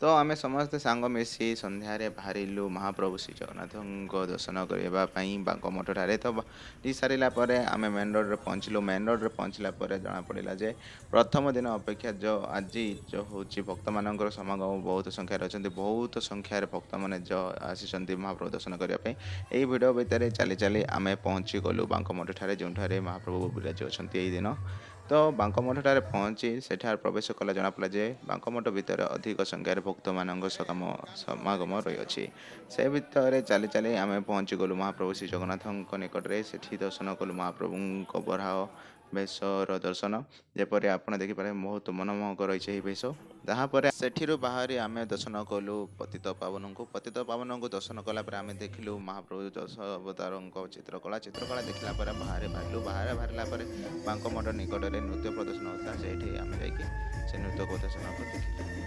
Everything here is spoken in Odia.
ତ ଆମେ ସମସ୍ତେ ସାଙ୍ଗ ମିଶି ସନ୍ଧ୍ୟାରେ ବାହାରିଲୁ ମହାପ୍ରଭୁ ଶ୍ରୀ ଜଗନ୍ନାଥଙ୍କ ଦର୍ଶନ କରିବା ପାଇଁ ବାଙ୍କମଠ ଠାରେ। ତ ବାହାରି ସାରିଲା ପରେ ଆମେ ମେନ୍ ରୋଡ଼ରେ ପହଞ୍ଚିଲୁ। ମେନ୍ ରୋଡ଼ରେ ପହଞ୍ଚିଲା ପରେ ଜଣାପଡ଼ିଲା ଯେ ପ୍ରଥମ ଦିନ ଅପେକ୍ଷା ଆଜି ଯେଉଁ ହେଉଛି ଭକ୍ତମାନଙ୍କର ସମାଗମ ବହୁତ ସଂଖ୍ୟାରେ ଅଛନ୍ତି। ବହୁତ ସଂଖ୍ୟାରେ ଭକ୍ତମାନେ ଆସିଛନ୍ତି ମହାପ୍ରଭୁ ଦର୍ଶନ କରିବା ପାଇଁ। ଏହି ଭିଡ଼ ଭିତରେ ଚାଲି ଚାଲି ଆମେ ପହଞ୍ଚି ଗଲୁ ବାଙ୍କମଠ ଠାରେ, ଯେଉଁଠାରେ ମହାପ୍ରଭୁ ବିରାଜ ଅଛନ୍ତି ଏହି ଦିନ। ତ ବାଙ୍କମଠ ଠାରେ ପହଞ୍ଚି ସେଠାରେ ପ୍ରବେଶ କଲା ଜଣାପଡ଼ିଲା ଯେ ବାଙ୍କମଠ ଭିତରେ ଅଧିକ ସଂଖ୍ୟାରେ ଭକ୍ତମାନଙ୍କ ସମାଗମ ରହିଅଛି। ସେ ଭିତରେ ଚାଲି ଚାଲି ଆମେ ପହଞ୍ଚି ଗଲୁ ମହାପ୍ରଭୁ ଶ୍ରୀ ଜଗନ୍ନାଥଙ୍କ ନିକଟରେ। ସେଠି ଦର୍ଶନ କଲୁ ମହାପ୍ରଭୁଙ୍କ ବରାହ ବେଶର ଦର୍ଶନ। ଯେପରି ଆପଣ ଦେଖିପାରିବେ, ବହୁତ ମନମୋହକ ରହିଛି ଏହି ବେଶ। ତାହାପରେ ସେଠିରୁ ବାହାରି ଆମେ ଦର୍ଶନ କଲୁ ପତିତ ପାବନଙ୍କୁ। ପତିତ ପାବନଙ୍କୁ ଦର୍ଶନ କଲା ପରେ ଆମେ ଦେଖିଲୁ ମହାପ୍ରଭୁ ଦଶ ଅବତାରଙ୍କ ଚିତ୍ରକଳା। ଚିତ୍ରକଳା ଦେଖିଲା ପରେ ବାହାରେ ବାହାରିଲୁ। ବାହାରେ ବାହାରିଲା ପରେ ବାଙ୍କମଠ ନିକଟରେ ନୃତ୍ୟ ପ୍ରଦର୍ଶନ ହେଉଥିଲା। ସେଇଠି ଆମେ ଯାଇକି ସେ ନୃତ୍ୟ ପ୍ରଦର୍ଶନକୁ ଦେଖିଲୁ।